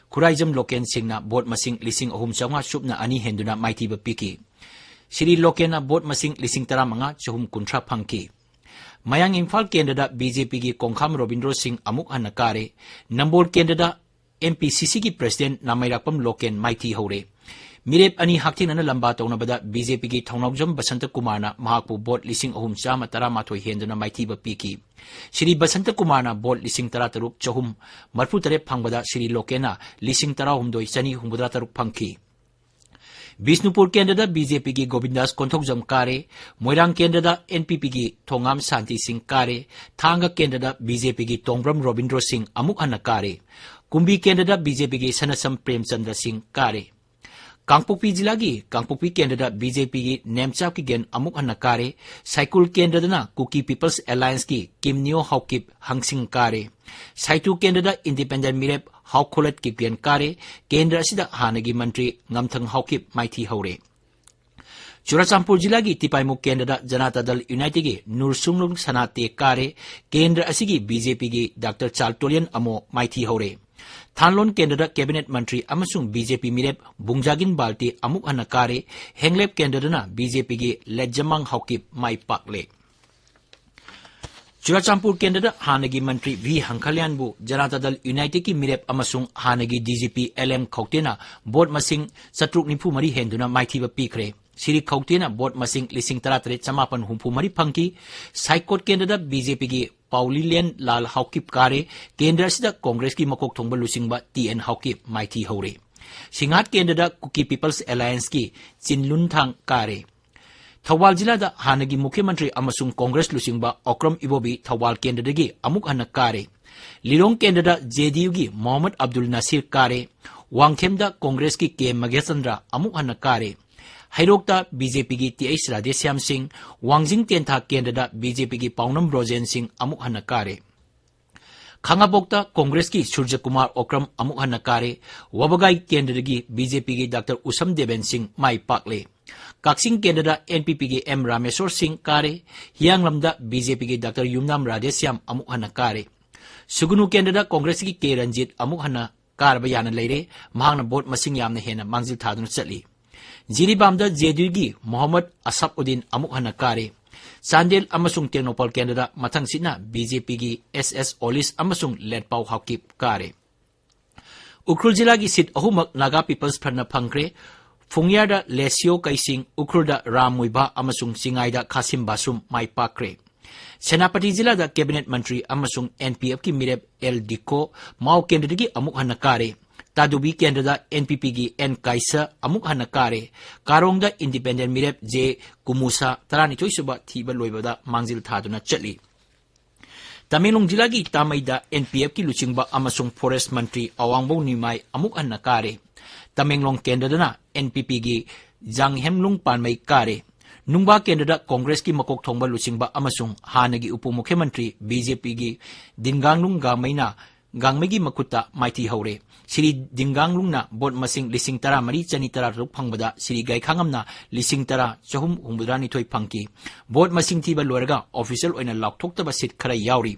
ꯈꯨꯔꯥꯏꯖꯝ ꯂꯣꯀꯦꯟ ꯁꯤꯡꯅ ꯚꯣꯠ ꯃꯁꯤꯡ ꯂꯤꯁꯤꯡ ꯑꯍꯨꯝ ꯆꯥꯝꯃꯉꯥ ꯁꯨꯞꯅ ꯑꯅꯤ ꯍꯦꯟꯗꯨꯅ ꯃꯥꯏꯊꯤꯕ ꯄꯤꯈꯤ꯫ ꯁ꯭ꯔꯤ ꯂꯣꯀꯦꯟꯅ ꯚꯣꯠ ꯃꯁꯤꯡ ꯂꯤꯁꯤꯡ ꯇꯔꯥꯃꯉꯥ ꯆꯍꯨꯝ ꯀꯨꯟꯊ꯭ꯔꯥ ꯐꯪꯈꯤ꯫ ꯃꯌꯥꯡ ꯏꯝꯐꯥꯜ ꯀꯦꯟꯗ꯭ꯔꯗ ꯕꯤ ꯖꯦ ꯄꯤꯒꯤ ꯀꯣꯡꯈꯥꯝ ꯔꯣꯕꯤꯟꯗ꯭ꯔꯣ ꯁꯤꯡ ꯑꯃꯨꯛ ꯍꯟꯅ ꯀꯥꯔꯦ꯫ ꯅꯝꯕꯣꯜ ꯀꯦꯟꯗ꯭ꯔꯗ ꯑꯦꯝ ꯄꯤ ꯁꯤ ꯁꯤꯒꯤ ꯄ꯭ꯔꯦꯁꯤꯗꯦꯟꯠ ꯅꯥꯃꯩꯔꯥꯛꯄꯝ ꯂꯣꯀꯦꯟ ꯃꯥꯏꯊꯤ ꯍꯧꯔꯦ꯫ ꯃꯤꯔꯦꯞ ꯑꯅꯤ ꯍꯛꯊꯦꯡꯅꯅ ꯂꯝꯕꯥ ꯇꯧꯅꯕꯗ ꯕꯤ ꯖꯦ ꯄꯤꯒꯤ ꯊꯧꯅꯥꯎꯖꯝ ꯕꯁꯟꯇ ꯀꯨꯃꯥꯔꯅ ꯃꯍꯥꯛꯄꯨ ꯚꯣꯠ ꯂꯤꯁꯤꯡ ꯑꯍꯨꯝ ꯆꯥꯝꯃ ꯇꯔꯥꯃꯥꯊꯣꯏ ꯍꯦꯟꯗꯨꯅ ꯃꯥꯏꯊꯤꯕ ꯄꯤꯈꯤ꯫ ꯁ꯭ꯔꯤ ꯕꯁꯟꯇ ꯀꯨꯃꯥꯔꯅ ꯚꯣꯠ ꯂꯤꯁꯤꯡ ꯇꯔꯥꯇꯔꯨꯛ ꯆꯍꯨꯝ ꯃꯔꯤꯐꯨꯇꯔꯦꯠ ꯐꯪꯕꯗ ꯁ꯭ꯔꯤ ꯂꯣꯀꯦꯟꯅ ꯂꯤꯁꯤꯡ ꯇꯔꯥꯍꯨꯝꯗꯣꯏ ꯆꯅꯤ ꯍꯨꯝꯐꯨꯇꯔꯥ ꯇꯔꯨꯛ ꯐꯪꯈꯤ꯫ ꯕꯤꯁꯅꯨꯄꯨꯔ ꯀꯦꯟꯗ꯭ꯔꯗ ꯕꯤ ꯖꯦ ꯄꯤꯒꯤ ꯒꯣꯕꯤꯟꯗꯥꯁ ꯀꯣꯟꯊꯧꯖꯝ ꯀꯥꯔꯦ꯫ ꯃꯣꯏꯔꯥꯡ ꯀꯦꯟꯗ꯭ꯔꯗ ꯑꯦꯟ ꯄꯤ ꯄꯤꯒꯤ ꯊꯣꯉꯥꯝ ꯁꯥꯟꯇꯤ ꯁꯤꯡ ꯀꯥꯔꯦ꯫ ꯊꯥꯡꯒ ꯀꯦꯟꯗ꯭ꯔꯗ ꯕꯤ ꯖꯦ ꯄꯤꯒꯤ ꯇꯣꯡꯕ꯭ꯔꯝ ꯔꯣꯕꯤꯟꯗ꯭ꯔꯣ ꯁꯤꯡ ꯑꯃꯨꯛ ꯍꯟꯅ ꯀꯥꯔꯦ꯫ ꯀꯨꯝꯕꯤ ꯀꯦꯟꯗ꯭ꯔꯗ ꯕꯤ ꯖꯦ ꯄꯤꯒꯤ ꯁꯅꯁꯝ ꯄ꯭ꯔꯦꯝꯆꯟꯗ꯭ꯔ ꯁꯤꯡ ꯀꯥꯔꯦ꯫ ꯀꯥꯡꯄꯣꯛꯄꯤ ꯖꯤꯂꯥꯒꯤ ꯀꯥꯡꯄꯣꯛꯄꯤ ꯀꯦꯟꯗ꯭ꯔꯗ ꯕꯤ ꯖꯦ ꯄꯤꯒꯤ ꯅꯦꯝꯆꯥꯞ ꯀꯤꯒꯦꯟ ꯑꯃꯨꯛ ꯍꯟꯅ ꯀꯥꯔꯦ꯫ ꯁꯥꯏꯀꯨꯜ ꯀꯦꯟꯗ꯭ꯔꯗꯅ ꯀꯨꯀꯤ ꯄꯤꯄꯜꯁ ꯑꯦꯂꯥꯌꯟꯁꯀꯤ ꯀꯤꯝꯅꯤꯌꯣ ꯍꯥꯎꯀꯤꯞ ꯍꯪꯁꯤꯡ ꯀꯥꯔꯦ꯫ ꯁꯥꯏꯇꯨ ꯀꯦꯟꯗ꯭ꯔꯗ ꯏꯟꯗꯤꯄꯦꯟꯗꯦꯟꯠ ꯃꯤꯔꯦꯞ ꯍꯥꯎꯈꯣꯂꯠ ꯀꯤꯞꯒꯦꯟ ꯀꯥꯔꯦ꯫ ꯀꯦꯟꯗ꯭ꯔ ꯑꯁꯤꯗ ꯍꯥꯟꯅꯒꯤ ꯃꯟꯇ꯭ꯔꯤ ꯉꯝꯊꯪ ꯍꯥꯎꯀꯤꯞ ꯃꯥꯏꯊꯤ ꯍꯧꯔꯦ꯫ ꯆꯨꯔꯥꯆꯥꯟꯄꯨꯔ ꯖꯤꯂꯥꯒꯤ ꯇꯤꯄꯥꯏꯃꯨ ꯀꯦꯟꯗ꯭ꯔꯗ ꯖꯅꯥꯇꯥ ꯗꯜ ꯌꯨꯅꯥꯏꯇꯦꯗꯀꯤ ꯅꯨꯔꯁꯨꯡꯂꯨꯡ ꯁꯅꯥꯇꯦ ꯀꯥꯔꯦ꯫ ꯀꯦꯟꯗ꯭ꯔ ꯑꯁꯤꯒꯤ ꯕꯤ ꯖꯦ ꯄꯤꯒꯤ ꯗꯥꯛꯇꯔ ꯆꯥꯜꯇꯣꯂꯤꯌꯟ ꯑꯃꯣ ꯃꯥꯏꯊꯤ ꯍꯧꯔꯦ꯫ ꯊꯥꯟꯂꯣꯟ ꯀꯦꯟꯗ꯭ꯔꯗ ꯀꯦꯕꯤꯅꯦꯠ ꯃꯟꯇ꯭ꯔꯤ ꯑꯃꯁꯨꯡ ꯕꯤ ꯖꯦ ꯄꯤ ꯃꯤꯔꯦꯞ ꯕꯨꯡꯖꯥꯒꯤꯟ ꯕꯥꯜꯇꯤ ꯑꯃꯨꯛ ꯍꯟꯅ ꯀꯥꯔꯦ꯫ ꯍꯦꯡꯂꯦꯞ ꯀꯦꯟꯗ꯭ꯔꯗꯅ ꯕꯤ ꯖꯦ ꯄꯤꯒꯤ ꯂꯦꯠꯖꯃꯥꯡ ꯍꯥꯎꯀꯤꯞ ꯃꯥꯏ ꯄꯥꯛꯂꯦ꯫ ꯆꯨꯔꯥꯆꯥꯟꯄꯨꯔ ꯀꯦꯟꯗ꯭ꯔꯗ ꯍꯥꯟꯅꯒꯤ ꯃꯟꯇ꯭ꯔꯤ ꯚꯤ ꯍꯪꯈꯜꯌꯥꯟꯕꯨ ꯖꯅꯥꯇꯥ ꯗꯜ ꯌꯨꯅꯥꯏꯇꯦꯗꯀꯤ ꯃꯤꯔꯦꯞ ꯑꯃꯁꯨꯡ ꯍꯥꯟꯅꯒꯤ D G P L M ꯈꯧꯇꯦꯅ ꯚꯣꯠ ꯃꯁꯤꯡ ꯆꯥꯇ꯭ꯔꯨꯛ ꯅꯤꯐꯨ ꯃꯔꯤ ꯍꯦꯟꯗꯨꯅ ꯃꯥꯏꯊꯤꯕ ꯄꯤꯈ꯭ꯔꯦ꯫ ꯁ꯭ꯔꯤ ꯈꯧꯇꯦꯅ ꯚꯣꯠ ꯃꯁꯤꯡ ꯂꯤꯁꯤꯡ ꯇꯔꯥꯇꯔꯦꯠ ꯆꯃꯥꯄꯟ ꯍꯨꯝꯐꯨ ꯃꯔꯤ ꯐꯪꯈꯤ꯫ ꯁꯥꯏꯀꯣꯠ ꯀꯦꯟꯗ꯭ꯔꯗ ꯕꯤ ꯖꯦ ꯄꯤꯒꯤ ꯄꯥꯎꯂꯤꯂꯦꯟ ꯂꯥꯜ ꯍꯥꯎꯀꯤꯞ ꯀꯥꯔꯦ꯫ ꯀꯦꯟꯗ꯭ꯔ ꯑꯁꯤꯗ ꯀꯣꯡꯒ꯭ꯔꯦꯁꯀꯤ ꯃꯀꯣꯛ ꯊꯣꯡꯕ ꯂꯨꯆꯤꯡꯕ ꯇꯤ ꯑꯦꯟ ꯍꯥꯎꯀꯤꯞ ꯃꯥꯏꯊꯤ ꯍꯧꯔꯦ꯫ ꯁꯤꯡꯍꯥꯠ ꯀꯦꯟꯗ꯭ꯔꯗ ꯀꯨꯀꯤ ꯄꯤꯄꯜꯁ ꯑꯦꯂꯥꯌꯟꯁꯀꯤ ꯆꯤꯟꯂꯨꯟꯊꯥꯡ ꯀꯥꯔꯦ꯫ ꯊꯧꯕꯥꯜ ꯖꯤꯂꯥꯗ ꯍꯥꯟꯅꯒꯤ ꯃꯨꯈ꯭ꯌ ꯃꯟꯇ꯭ꯔꯤ ꯑꯃꯁꯨꯡ ꯀꯣꯡꯒ꯭ꯔꯦꯁ ꯂꯨꯆꯤꯡꯕ ꯑꯣꯀ꯭ꯔꯝ ꯏꯕꯣꯕꯤ ꯊꯧꯕꯥꯜ ꯀꯦꯟꯗ꯭ꯔꯗꯒꯤ ꯑꯃꯨꯛ ꯍꯟꯅ ꯀꯥꯔꯦ꯫ ꯂꯤꯂꯣꯡ ꯀꯦꯟꯗ꯭ꯔꯗ ꯖꯦ ꯗꯤ ꯌꯨꯒꯤ ꯃꯣꯍꯝꯃꯗ ꯑꯕꯗꯨꯜ ꯅꯁꯤꯔ ꯀꯥꯔꯦ꯫ ꯋꯥꯡꯈꯦꯝꯗ ꯀꯣꯡꯒ꯭ꯔꯦꯁꯀꯤ ꯀꯦ ꯃꯒꯦꯁꯆꯟꯗ꯭ꯔ ꯑꯃꯨꯛ ꯍꯟꯅ ꯀꯥꯔꯦ꯫ ꯍꯩꯔꯣꯛꯇ ꯕꯤ ꯖꯦ ꯄꯤꯒꯤ ꯇꯤ ꯑꯩꯆ ꯔꯥꯙꯦꯁ꯭ꯌꯥꯝ ꯁꯤꯡ, ꯋꯥꯡꯖꯤꯡ ꯇꯦꯟꯊꯥ ꯀꯦꯟꯗ꯭ꯔꯗ ꯕꯤ ꯖꯦ ꯄꯤꯒꯤ ꯄꯥꯎꯅꯝ ꯕ꯭ꯔꯣꯖꯦꯟ ꯁꯤꯡ ꯑꯃꯨꯛ ꯍꯟꯅ ꯀꯥꯔꯦ꯫ ꯈꯥꯉꯕꯣꯛꯇ ꯀꯣꯡꯒ꯭ꯔꯦꯁꯀꯤ ꯁꯨꯔꯖꯀꯨꯃꯥꯔ ꯑꯣꯀ꯭ꯔꯝ ꯑꯃꯨꯛ ꯍꯟꯅ ꯀꯥꯔꯦ꯫ ꯋꯥꯕꯒꯥꯏ ꯀꯦꯟꯗ꯭ꯔꯗꯒꯤ ꯕꯤ ꯖꯦ ꯄꯤꯒꯤ ꯗꯥꯛꯇꯔ ꯎꯁꯝ ꯗꯦꯕꯦꯟ ꯁꯤꯡ ꯃꯥꯏ ꯄꯥꯛꯂꯦ꯫ ꯀꯛꯆꯤꯡ ꯀꯦꯟꯗ꯭ꯔꯗ ꯑꯦꯟ ꯄꯤ ꯄꯤꯒꯤ ꯑꯦꯝ ꯔꯥꯃꯦꯁꯣꯔ ꯁꯤꯡ ꯀꯥꯔꯦ꯫ ꯍꯤꯌꯥꯡꯂꯝꯗ ꯕꯤ ꯖꯦ ꯄꯤꯒꯤ ꯗꯥꯛꯇꯔ ꯌꯨꯝꯅꯥꯝ ꯔꯥꯙꯦꯁ꯭ꯌꯥꯝ ꯑꯃꯨꯛ ꯍꯟꯅ ꯀꯥꯔꯦ꯫ ꯁꯨꯒꯨꯅꯨ ꯀꯦꯟꯗ꯭ꯔꯗ ꯀꯣꯡꯒ꯭ꯔꯦꯁꯀꯤ ꯀꯦ ꯔꯟꯖꯤꯠ ꯑꯃꯨꯛ ꯍꯟꯅ ꯀꯥꯔꯕ ꯌꯥꯅ ꯂꯩꯔꯦ꯫ ꯃꯍꯥꯛꯅ ꯚꯣꯠ ꯃꯁꯤꯡ ꯌꯥꯝꯅ ꯍꯦꯟꯅ ꯃꯥꯡꯖꯤꯜ ꯊꯥꯗꯨꯅ ꯆꯠꯂꯤ꯫ ꯖꯤꯔꯤꯕꯥꯝꯗ ꯖꯦ ꯗꯤ ꯌꯨꯒꯤ ꯃꯣꯍꯝꯃꯗ ꯑꯁꯐ ꯎꯗꯤꯟ ꯑꯃꯨꯛ ꯍꯟꯅ ꯀꯥꯔꯦ꯫ ꯆꯥꯟꯗꯦꯜ ꯑꯃꯁꯨꯡ ꯇꯦꯡꯅꯧꯄꯜ ꯀꯦꯟꯗ꯭ꯔꯗ ꯃꯊꯪꯁꯤꯠꯅ ꯕꯤ ꯖꯦ ꯄꯤꯒꯤ ꯑꯦꯁ ꯑꯦꯁ ꯑꯣꯂꯤꯁ ꯑꯃꯁꯨꯡ ꯂꯦꯠꯄꯥꯎ ꯍꯥꯎꯀꯤꯞ ꯀꯥꯔꯦ꯫ ꯎꯈ꯭ꯔꯨꯜ ꯖꯤꯂꯥꯒꯤ ꯁꯤꯠ ꯑꯍꯨꯝꯃꯛ ꯅꯥꯒꯥ ꯄꯤꯄꯜꯁ ꯐ꯭ꯔꯟꯠꯅ ꯐꯪꯈ꯭ꯔꯦ꯫ ꯐꯨꯡꯌꯥꯔꯗ ꯂꯦꯁꯤꯌꯣ ꯀꯩꯁꯤꯡ, ꯎꯈ꯭ꯔꯨꯜꯗ ꯔꯥꯝ ꯃꯨꯏꯕꯥ ꯑꯃꯁꯨꯡ ꯆꯤꯡꯉꯥꯏꯗ ꯈꯥꯁꯤꯝ ꯕꯥꯁꯨꯝ ꯃꯥꯏ ꯄꯥꯛꯈ꯭ꯔꯦ꯫ ꯁꯦꯅꯥꯄꯇꯤ ꯖꯤꯂꯥꯗ ꯀꯦꯕꯤꯅꯦꯠ ꯃꯟꯇ꯭ꯔꯤ ꯑꯃꯁꯨꯡ ꯑꯦꯟ ꯄꯤ ꯑꯦꯐꯀꯤ ꯃꯤꯔꯦꯞ ꯑꯦꯜ ꯗꯤꯀꯣ ꯃꯥꯎ ꯀꯦꯟꯗ꯭ꯔꯗꯒꯤ ꯑꯃꯨꯛ ꯍꯟꯅ ꯀꯥꯔꯦ꯫ ꯇꯥꯗꯨꯕꯤ ꯀꯦꯟꯗ꯭ꯔꯗ ꯑꯦꯟ ꯄꯤ ꯄꯤꯒꯤ ꯑꯦꯟ ꯀꯥꯏꯁ ꯑꯃꯨꯛ ꯍꯟꯅ ꯀꯥꯔꯦ꯫ ꯀꯥꯔꯣꯡꯗ ꯏꯟꯗꯤꯄꯦꯟꯗꯦꯟ ꯃꯤꯔꯦꯞ ꯖꯦ ꯀꯨꯃꯨꯁꯥ ꯇꯔꯥꯅꯤꯊꯣꯏ ꯁꯨꯕ ꯊꯤꯕ ꯂꯣꯏꯕꯗ ꯃꯥꯡꯖꯤꯜ ꯊꯥꯗꯨꯅ ꯆꯠꯂꯤ꯫ ꯇꯃꯦꯡꯂꯣꯡ ꯖꯤꯂꯥꯒꯤ ꯇꯥꯃꯩꯗ ꯑꯦꯟ ꯄꯤ ꯑꯦꯐꯀꯤ ꯂꯨꯆꯤꯡꯕ ꯑꯃꯁꯨꯡ ꯐꯣꯔꯦꯁ ꯃꯟꯇ꯭ꯔꯤ ꯑꯋꯥꯡꯕꯧ ꯅꯤꯃꯥꯏ ꯑꯃꯨꯛ ꯍꯟꯅ ꯀꯥꯔꯦ꯫ ꯇꯃꯦꯡꯂꯣꯡ ꯀꯦꯟꯗ꯭ꯔꯗꯅ ꯑꯦꯟ ꯄꯤ ꯄꯤꯒꯤ ꯖꯥꯡꯍꯦꯝꯂꯨꯡ ꯄꯥꯟꯃꯩ ꯀꯥꯔꯦ꯫ ꯅꯨꯡꯕꯥ ꯀꯦꯟꯗ꯭ꯔꯗ ꯀꯣꯡꯒ꯭ꯔꯦꯁꯀꯤ ꯃꯀꯣꯛ ꯊꯣꯡꯕ ꯂꯨꯆꯤꯡꯕ ꯑꯃꯁꯨꯡ ꯍꯥꯟꯅꯒꯤ ꯎꯄ ꯃꯨꯈ꯭ꯌ ꯃꯟꯇ꯭ꯔꯤ ꯕꯤ ꯖꯦ ꯄꯤꯒꯤ ꯗꯤꯟꯒꯥꯡꯂꯨꯡ ꯒꯥꯡꯃꯩꯅ ꯒꯥꯡꯃꯩꯒꯤ ꯃꯈꯨꯠꯇ ꯃꯥꯏꯊꯤ ꯍꯧꯔꯦ꯫ ꯁ꯭ꯔꯤ ꯗꯤꯡꯒꯥꯡꯂꯨꯡꯅ ꯚꯣꯠ ꯃꯁꯤꯡ ꯂꯤꯁꯤꯡ ꯇꯔꯥ ꯃꯔꯤ ꯆꯅꯤ ꯇꯔꯥ ꯇꯔꯨꯛ ꯐꯪꯕꯗ ꯁ꯭ꯔꯤ ꯒꯥꯏꯈꯥꯉꯝꯅ ꯂꯤꯁꯤꯡ ꯇꯔꯥ ꯆꯍꯨꯝ ꯍꯨꯝꯐꯨꯇꯔꯥ ꯅꯤꯊꯣꯏ ꯐꯪꯈꯤ꯫ ꯚꯣꯠ ꯃꯁꯤꯡ ꯊꯤꯕ ꯂꯣꯏꯔꯒ ꯑꯣꯐꯤꯁꯤꯌꯦꯜ ꯑꯣꯏꯅ ꯂꯥꯎꯊꯣꯛꯇꯕ ꯁꯤꯠ ꯈꯔ ꯌꯥꯎꯔꯤ꯫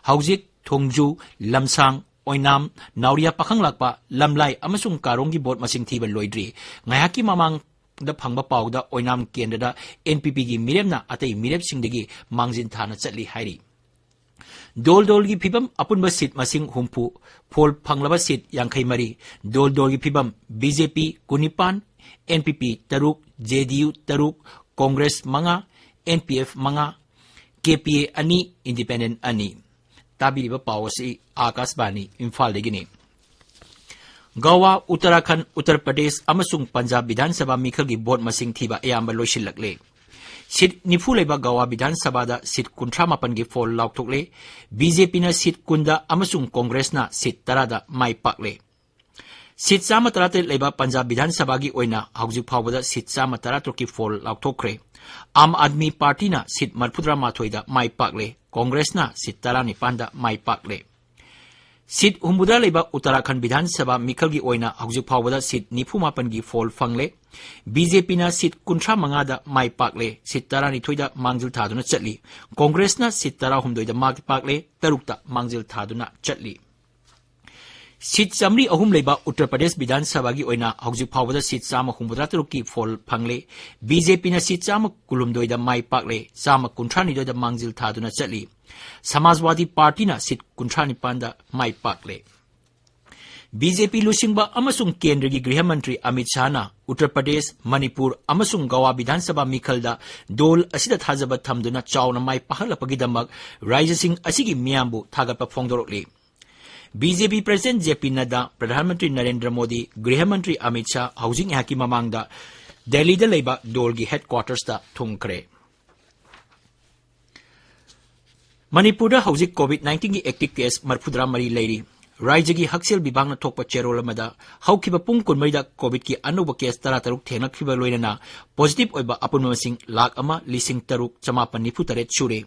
ꯍꯧꯖꯤꯛ ꯊꯣꯡꯖꯨ, ꯂꯝꯁꯥꯡ, ꯑꯣꯏꯅꯥꯝ, ꯅꯥꯎꯔꯤꯌꯥ ꯄꯥꯈꯪꯂꯥꯛꯄ, ꯂꯝꯂꯥꯏ ꯑꯃꯁꯨꯡ ꯀꯥꯔꯣꯡꯒꯤ ꯚꯣꯠ ꯃꯁꯤꯡ ꯊꯤꯕ ꯂꯣꯏꯗ꯭ꯔꯤ꯫ ꯉꯥꯏꯍꯥꯛꯀꯤ ꯃꯃꯥꯡꯗ ꯐꯪꯕ ꯄꯥꯎꯗ ꯑꯣꯏꯅꯥꯝ ꯀꯦꯟꯗ꯭ꯔꯗ ꯑꯦꯟ ꯄꯤ ꯄꯤꯒꯤ ꯃꯤꯔꯦꯞꯅ ꯑꯇꯩ ꯃꯤꯔꯦꯞꯁꯤꯡꯗꯒꯤ ꯃꯥꯡꯖꯤꯟ ꯊꯥꯅ ꯆꯠꯂꯤ ꯍꯥꯏꯔꯤ꯫ ꯗꯣꯜ ꯗꯣꯜꯒꯤ ꯐꯤꯕꯝ: ꯑꯄꯨꯟꯕ ꯁꯤꯠ ꯃꯁꯤꯡ ꯍꯨꯝꯐꯨ, ꯐꯣꯜ ꯐꯪꯂꯕ ꯁꯤꯠ ꯌꯥꯡꯈꯩ ꯃꯔꯤ꯫ ꯗꯣꯜ ꯗꯣꯜꯒꯤ ꯐꯤꯕꯝ: ꯕꯤ ꯖꯦ ꯄꯤ ꯀꯨꯟꯅꯤꯄꯥꯟ, ꯑꯦꯟ ꯄꯤ ꯄꯤ ꯇꯔꯨꯛ, ꯖꯦ ꯗꯤ ꯌꯨ ꯇꯔꯨꯛ, ꯀꯣꯡꯒ꯭ꯔꯦꯁ ꯃꯉꯥ, ꯑꯦꯟ ꯄꯤ ꯑꯦꯐ ꯃꯉꯥ, ꯀꯦ ꯄꯤ ꯑꯦ ꯑꯅꯤ, ꯏꯟꯗꯤꯄꯦꯟꯗꯦꯟ ꯑꯅꯤ꯫ ꯇꯥꯕꯤꯔꯤꯕ ꯄꯥꯎ ꯑꯁꯤ ꯑꯥꯀꯥꯁꯕꯥꯅꯤ ꯏꯝꯐꯥꯜꯗꯒꯤꯅꯤ꯫ ꯒꯋꯥ, ꯎꯠꯇꯔꯥꯈꯟꯗ, ꯎꯠꯇꯔ ꯄ꯭ꯔꯗꯦꯁ ꯑꯃꯁꯨꯡ ꯄꯟꯖꯥꯕ ꯕꯤꯙꯥꯟ ꯁꯚꯥ ꯃꯤꯈꯜꯒꯤ ꯚꯣꯠ ꯃꯁꯤꯡ ꯊꯤꯕ ꯑꯌꯥꯝꯕ ꯂꯣꯏꯁꯤꯜꯂꯛꯂꯦ꯫ ꯁꯤꯠ ꯅꯤꯐꯨ ꯂꯩꯕ ꯒꯋꯥ ꯕꯤꯙꯥꯟ ꯁꯚꯥꯗ ꯁꯤꯠ ꯀꯨꯟꯊ꯭ꯔꯥ ꯃꯥꯄꯟꯒꯤ ꯐꯣꯜ ꯂꯥꯎꯊꯣꯛꯂꯦ꯫ ꯕꯤ ꯖꯦ ꯄꯤꯅ ꯁꯤꯠ ꯀꯨꯟꯗ ꯑꯃꯁꯨꯡ ꯀꯣꯡꯒ꯭ꯔꯦꯁꯅ ꯁꯤꯠ ꯇꯔꯥꯗ ꯃꯥꯏ ꯄꯥꯛꯂꯦ꯫ ꯁꯤꯠ ꯆꯥꯝꯃ ꯇꯔꯥꯇꯔꯦꯠ ꯂꯩꯕ ꯄꯟꯖꯥꯕ ꯕꯤꯙꯥꯟ ꯁꯚꯥꯒꯤ ꯑꯣꯏꯅ ꯍꯧꯖꯤꯛ ꯐꯥꯎꯕꯗ ꯁꯤꯠ ꯆꯥꯝꯃ ꯇꯔꯥꯇꯔꯨꯛꯀꯤ ꯐꯣꯜ ꯂꯥꯎꯊꯣꯛꯈ꯭ꯔꯦ꯫ ꯑꯥꯝ ꯑꯥꯗꯃꯤ ꯄꯥꯔꯇꯤꯅ ꯁꯤꯠ ꯃꯔꯤꯐꯨꯇꯔꯥ ꯃꯥꯊꯣꯏꯗ ꯃꯥꯏ ꯄꯥꯛꯂꯦ꯫ ꯀꯣꯡꯒ꯭ꯔꯦꯁꯅ ꯁꯤꯠ ꯇꯔꯥꯅꯤꯄꯥꯟꯗ ꯃꯥꯏ ꯄꯥꯛꯂꯦ꯫ ꯁꯤꯠ ꯍꯨꯝꯐꯨꯇꯔꯥ ꯂꯩꯕ ꯎꯠꯇꯔꯥꯈꯟꯗ ꯕꯤꯙꯥꯟ ꯁꯚꯥ ꯃꯤꯈꯜꯒꯤ ꯑꯣꯏꯅ ꯍꯧꯖꯤꯛ ꯐꯥꯎꯕꯗ ꯁꯤꯠ ꯅꯤꯐꯨ ꯃꯥꯄꯟꯒꯤ ꯐꯣꯜ ꯐꯪꯂꯦ꯫ ꯕꯤ ꯖꯦ ꯄꯤꯅ ꯁꯤꯠ ꯀꯨꯟꯊ꯭ꯔꯥ ꯃꯉꯥꯗ ꯃꯥꯏ ꯄꯥꯛꯂꯦ, ꯁꯤꯠ ꯇꯔꯥꯅꯤꯊꯣꯏꯗ ꯃꯥꯡꯖꯤꯜ ꯊꯥꯗꯨꯅ ꯆꯠꯂꯤ꯫ ꯀꯣꯡꯒ꯭ꯔꯦꯁꯅ ꯁꯤꯠ ꯇꯔꯥꯍꯨꯝꯗꯣꯏꯗ ꯃꯥꯏ ꯄꯥꯛꯂꯦ, ꯇꯔꯨꯛꯇ ꯃꯥꯡꯖꯤꯜ ꯊꯥꯗꯨꯅ ꯆꯠꯂꯤ꯫ ꯁꯤꯠ ꯆꯥꯃꯔꯤ ꯑꯍꯨꯝ ꯂꯩꯕ ꯎꯠꯇꯔ ꯄ꯭ꯔꯗꯦꯁ ꯕꯤꯙꯥꯟ ꯁꯚꯥꯒꯤ ꯑꯣꯏꯅ ꯍꯧꯖꯤꯛ ꯐꯥꯎꯕꯗ ꯁꯤꯠ ꯆꯥꯝꯃ ꯍꯨꯝꯐꯨꯇꯔꯥ ꯇꯔꯨꯛꯀꯤ ꯐꯣꯜ ꯐꯪꯂꯦ꯫ ꯕꯤ ꯖꯦ ꯄꯤꯅ ꯁꯤꯠ ꯆꯥꯝꯃ ꯀꯨꯟꯍꯨꯝꯗꯣꯏꯗ ꯃꯥꯏ ꯄꯥꯛꯂꯦ, ꯆꯥꯝꯃ ꯀꯨꯟꯊ꯭ꯔꯥꯅꯤꯊꯣꯏꯗ ꯃꯥꯡꯖꯤꯜ ꯊꯥꯗꯨꯅ ꯆꯠꯂꯤ꯫ ꯁꯃꯥꯖꯋꯥꯗꯤ ꯄꯥꯔꯇꯤꯅ ꯁꯤꯠ ꯀꯨꯟꯊ꯭ꯔꯥ ꯅꯤꯄꯥꯟꯗ ꯃꯥꯏ ꯄꯥꯛꯂꯦ꯫ ꯕꯤ ꯖꯦ ꯄꯤ ꯂꯨꯆꯤꯡꯕ ꯑꯃꯁꯨꯡ ꯀꯦꯟꯗ꯭ꯔꯒꯤ ꯒ꯭ꯔꯤꯍ ꯃꯟꯇ꯭ꯔꯤ ꯑꯃꯤꯠ ꯁꯥꯍꯅ ꯎꯠꯇꯔ ꯄ꯭ꯔꯗꯦꯁ, ꯃꯅꯤꯄꯨꯔ ꯑꯃꯁꯨꯡ ꯒꯋꯥ ꯕꯤꯙꯥꯟ ꯁꯚꯥ ꯃꯤꯈꯜꯗ ꯗꯣꯜ ꯑꯁꯤꯗ ꯊꯥꯖꯕ ꯊꯝꯗꯨꯅ ꯆꯥꯎꯅ ꯃꯥꯏ ꯄꯥꯛꯍꯜꯂꯛꯄꯒꯤꯗꯃꯛ ꯔꯥꯖ꯭ꯌꯁꯤꯡ ꯑꯁꯤꯒꯤ ꯃꯤꯌꯥꯝꯕꯨ ꯊꯥꯒꯠꯄ ꯐꯣꯡꯗꯣꯔꯛꯂꯤ꯫ ꯕꯤ ꯖꯦ ꯄꯤ ꯄ꯭ꯔꯁꯤꯗꯦꯟꯠ ꯖꯦ ꯄꯤ ꯅꯗ꯭ꯗꯥ, ꯄ꯭ꯔꯙꯥꯟ ꯃꯟꯇ꯭ꯔꯤ ꯅꯔꯦꯟꯗ꯭ꯔ ꯃꯣꯗꯤ, ꯒ꯭ꯔꯤꯍ ꯃꯟꯇ꯭ꯔꯤ ꯑꯃꯤꯠ ꯁꯥꯍ ꯍꯧꯖꯤꯛ ꯉꯥꯏꯍꯥꯛꯀꯤ ꯃꯃꯥꯡꯗ ꯗꯦꯜꯂꯤꯗ ꯂꯩꯕ ꯗꯣꯜꯒꯤ ꯍꯦꯗꯀ꯭ꯋꯥꯇꯔꯁꯇ ꯊꯨꯡꯈ꯭ꯔꯦ꯫ ꯃꯅꯤꯄꯨꯔꯗ ꯍꯧꯖꯤꯛ ꯀꯣꯚꯤꯗ ꯅꯥꯏꯟꯇꯤꯟꯒꯤ ꯑꯦꯛꯇꯤꯚ ꯀꯦꯁ ꯃꯔꯤꯐꯨꯇꯔꯥ ꯃꯔꯤ ꯂꯩꯔꯤ꯫ ꯔꯥꯖ꯭ꯌꯒꯤ ꯍꯛꯁꯦꯜ ꯕꯤꯚꯥꯒꯅ ꯊꯣꯛꯄ ꯆꯦꯔꯣꯜ ꯑꯃꯗ ꯍꯧꯈꯤꯕ ꯄꯨꯡ ꯀꯨꯟꯃꯔꯤꯗ ꯀꯣꯚꯤꯗꯀꯤ ꯑꯅꯧꯕ ꯀꯦꯁ ꯇꯔꯥꯇꯔꯨꯛ ꯊꯦꯡꯅꯈꯤꯕ ꯂꯣꯏꯅꯅ ꯄꯣꯖꯤꯇꯤꯚ ꯑꯣꯏꯕ ꯑꯄꯨꯟꯕ ꯃꯁꯤꯡ ꯂꯥꯈ ꯑꯃ ꯂꯤꯁꯤꯡ ꯇꯔꯨꯛ ꯆꯃꯥꯄꯟ ꯅꯤꯐꯨ ꯇꯔꯦꯠ ꯁꯨꯔꯦ꯫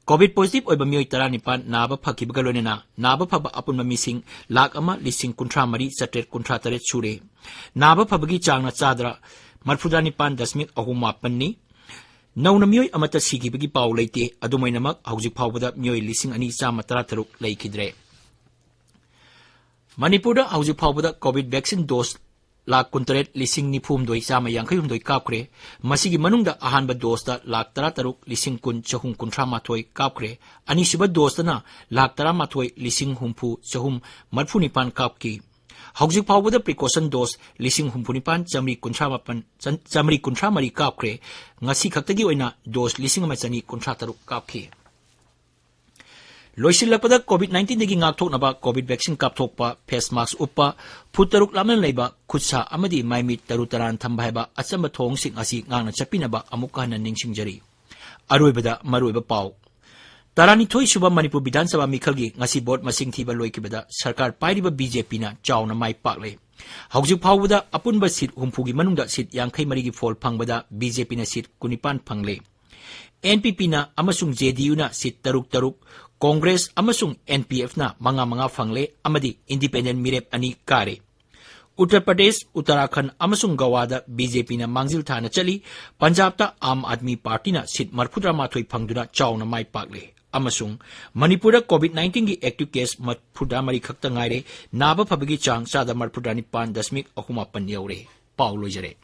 ꯀꯣꯚꯤꯗ ꯄꯣꯖꯤꯇꯤꯚ ꯑꯣꯏꯕ ꯃꯤꯑꯣꯏ ꯇꯔꯥꯅꯤꯄꯥꯟ ꯅꯥꯕ ꯐꯈꯤꯕꯒ ꯂꯣꯏꯅꯅ ꯅꯥꯕ ꯐꯕ ꯑꯄꯨꯟꯕ ꯃꯤꯁꯤꯡ ꯂꯥꯈ ꯑꯃ ꯂꯤꯁꯤꯡ ꯀꯨꯟꯊ꯭ꯔꯥ ꯃꯔꯤ ꯆꯥꯇ꯭ꯔꯦꯠ ꯀꯨꯟꯊ꯭ꯔꯥ ꯇꯔꯦꯠ ꯁꯨꯔꯦ꯫ ꯅꯥꯕ ꯐꯕꯒꯤ ꯆꯥꯡꯅ ꯆꯥꯗ ꯃꯔꯤꯐꯨꯇꯔꯥ ꯅꯤꯄꯥꯟ ꯗꯁꯃꯤꯛ ꯑꯍꯨꯝ ꯃꯥꯄꯟꯅꯤ꯫ ꯅꯧꯅ ꯃꯤꯑꯣꯏ ꯑꯃꯠꯇ ꯁꯤꯈꯤꯕꯒꯤ ꯄꯥꯎ ꯂꯩꯇꯦ꯫ ꯑꯗꯨꯃꯥꯏꯅꯃꯛ, ꯍꯧꯖꯤꯛ ꯐꯥꯎꯕꯗ ꯃꯤꯑꯣꯏ ꯂꯤꯁꯤꯡ ꯑꯅꯤ ꯆꯥꯝꯃ ꯇꯔꯥꯇꯔꯨꯛ ꯂꯩꯈꯤꯗ꯭ꯔꯦ꯫ ꯃꯅꯤꯄꯨꯔꯗ ꯍꯧꯖꯤꯛ ꯐꯥꯎꯕꯗ ꯀꯣꯚꯤꯗ ꯚꯦꯛꯁꯤꯟ ꯗꯣꯁ ꯂꯥꯈ ꯀꯨꯟꯇꯔꯦꯠ ꯂꯤꯁꯤꯡ ꯅꯤꯐꯨ ꯍꯨꯝꯗꯣꯏ ꯆꯥꯝꯃ ꯌꯥꯡꯈꯩ ꯍꯨꯝꯗꯣꯏ ꯀꯥꯞꯈ꯭ꯔꯦ꯫ ꯃꯁꯤꯒꯤ ꯃꯅꯨꯡꯗ ꯑꯍꯥꯟꯕ ꯗꯣꯁꯇ ꯂꯥꯈ ꯇꯔꯥꯇꯔꯨꯛ ꯂꯤꯁꯤꯡ ꯀꯨꯟ ꯆꯍꯨꯝ ꯀꯨꯟꯊ꯭ꯔꯥ ꯃꯥꯊꯣꯏ ꯀꯥꯞꯈ꯭ꯔꯦ꯫ ꯑꯅꯤꯁꯨꯕ ꯗꯣꯁꯇꯅ ꯂꯥꯈ ꯇꯔꯥꯃꯥꯊꯣꯏ ꯂꯤꯁꯤꯡ ꯍꯨꯝꯐꯨ ꯆꯍꯨꯝ ꯃꯔꯤꯐꯨ ꯅꯤꯄꯥꯟ ꯀꯥꯞꯈꯤ꯫ ꯍꯧꯖꯤꯛ ꯐꯥꯎꯕꯗ ꯄ꯭ꯔꯤꯀꯣꯁꯟ ꯗꯣꯁ ꯂꯤꯁꯤꯡ ꯍꯨꯝꯐꯨ ꯅꯤꯄꯥꯟ ꯆꯥꯃꯔꯤ ꯀꯨꯟꯊ꯭ꯔꯥ ꯃꯥꯄꯟ, ꯆꯥꯃꯔꯤ ꯀꯨꯟꯊ꯭ꯔꯥ ꯃꯔꯤ ꯀꯥꯞꯈ꯭ꯔꯦ꯫ ꯉꯁꯤ ꯈꯛꯇꯒꯤ ꯑꯣꯏꯅ ꯗꯣꯁ ꯂꯤꯁꯤꯡ ꯑꯃ ꯆꯅꯤ ꯀꯨꯟꯊ꯭ꯔꯥ ꯇꯔꯨꯛ ꯀꯥꯞꯈꯤ꯫ ꯂꯣꯏꯁꯤꯜꯂꯛꯄꯗ, ꯀꯣꯚꯤꯗ ꯅꯥꯏꯟꯇꯤꯟꯗꯒꯤ ꯉꯥꯛꯊꯣꯛꯅꯕ ꯀꯣꯚꯤꯗ ꯚꯦꯛꯁꯤꯟ ꯀꯥꯞꯊꯣꯛꯄ, ꯐꯦꯁ ꯃꯥꯁꯛ ꯎꯞꯄ, ꯐꯨꯠ ꯇꯔꯨꯛ ꯂꯥꯞꯅ ꯂꯩꯕ, ꯈꯨꯠ ꯁꯥ ꯑꯃꯗꯤ ꯃꯥꯏ ꯃꯤꯠ ꯇꯔꯨ ꯇꯔꯥꯟ ꯊꯝꯕ ꯍꯥꯏꯕ ꯑꯆꯝꯕ ꯊꯧꯑꯣꯡꯁꯤꯡ ꯑꯁꯤ ꯉꯥꯛꯅ ꯆꯠꯄꯤꯅꯕ ꯑꯃꯨꯛꯀ ꯍꯟꯅ ꯅꯤꯡꯁꯤꯡꯖꯔꯤ꯫ ꯑꯔꯣꯏꯕꯗ ꯃꯔꯨꯑꯣꯏꯕ ꯄꯥꯎ꯫ ꯇꯔꯥꯅꯤꯊꯣꯏ ꯁꯨꯕ ꯃꯅꯤꯄꯨꯔ ꯕꯤꯙꯥꯟ ꯁꯚꯥ ꯃꯤꯈꯜꯒꯤ ꯉꯁꯤ ꯚꯣꯠ ꯃꯁꯤꯡ ꯊꯤꯕ ꯂꯣꯏꯈꯤꯕꯗ ꯁꯔꯀꯥꯔ ꯄꯥꯏꯔꯤꯕ ꯕꯤ ꯖꯦ ꯄꯤꯅ ꯆꯥꯎꯅ ꯃꯥꯏ ꯄꯥꯛꯂꯦ꯫ ꯍꯧꯖꯤꯛ ꯐꯥꯎꯕꯗ ꯑꯄꯨꯟꯕ ꯁꯤꯠ ꯍꯨꯝꯐꯨꯒꯤ ꯃꯅꯨꯡꯗ ꯁꯤꯠ ꯌꯥꯡꯈꯩ ꯃꯔꯤꯒꯤ ꯐꯣꯜ ꯐꯪꯕꯗ ꯕꯤ ꯖꯦ ꯄꯤꯅ ꯁꯤꯠ ꯀꯨꯟꯅꯤꯄꯥꯟ ꯐꯪꯂꯦ꯫ ꯑꯦꯟ ꯄꯤ ꯄꯤꯅ ꯑꯃꯁꯨꯡ ꯖꯦ ꯗꯤ ꯌꯨꯅ ꯁꯤꯠ ꯇꯔꯨꯛ ꯇꯔꯨꯛ, ꯀꯣꯡꯒ꯭ꯔꯦꯁ ꯑꯃꯁꯨꯡ ꯑꯦꯟ ꯄꯤ ꯑꯦꯐꯅ ꯃꯉꯥ ꯃꯉꯥ ꯐꯪꯂꯦ ꯑꯃꯗꯤ ꯏꯟꯗꯤꯄꯦꯟꯗꯦꯟ ꯃꯤꯔꯦꯞ ꯑꯅꯤ ꯀꯥꯔꯦ꯫ ꯎꯠꯇꯔ ꯄ꯭ꯔꯗꯦꯁ, ꯎꯠꯇꯔꯥꯈꯟꯗ ꯑꯃꯁꯨꯡ ꯒꯋꯥꯗ ꯕꯤ ꯖꯦ ꯄꯤꯅ ꯃꯥꯡꯖꯤꯜ ꯊꯥꯅ ꯆꯠꯂꯤ꯫ ꯄꯟꯖꯥꯕꯇ ꯑꯥꯝ ꯑꯥꯗꯃꯤ ꯄꯥꯔꯇꯤꯅ ꯁꯤꯠ ꯃꯔꯤꯐꯨꯇꯔꯥꯃꯥꯊꯣꯏ ꯐꯪꯗꯨꯅ ꯆꯥꯎꯅ ꯃꯥꯏ ꯄꯥꯛꯂꯦ꯫ ꯑꯃꯁꯨꯡ ꯃꯅꯤꯄꯨꯔꯗ COVID nineteenꯒꯤ active case ꯃꯔꯤꯐꯨꯇꯔꯥꯃꯔꯤ ꯈꯛꯇ ꯉꯥꯏꯔꯦ꯫ ꯅꯥꯕ ꯐꯕꯒꯤ ꯆꯥꯡ ꯆꯥꯗ ꯃꯔꯤꯐꯨꯇꯔꯥꯅꯤꯄꯥꯟ ꯗꯁꯃꯤꯛ ꯑꯍꯨꯝ ꯃꯥꯄꯟ ꯌꯧꯔꯦ꯫ ꯄꯥꯎ ꯂꯣꯏꯖꯔꯦ꯫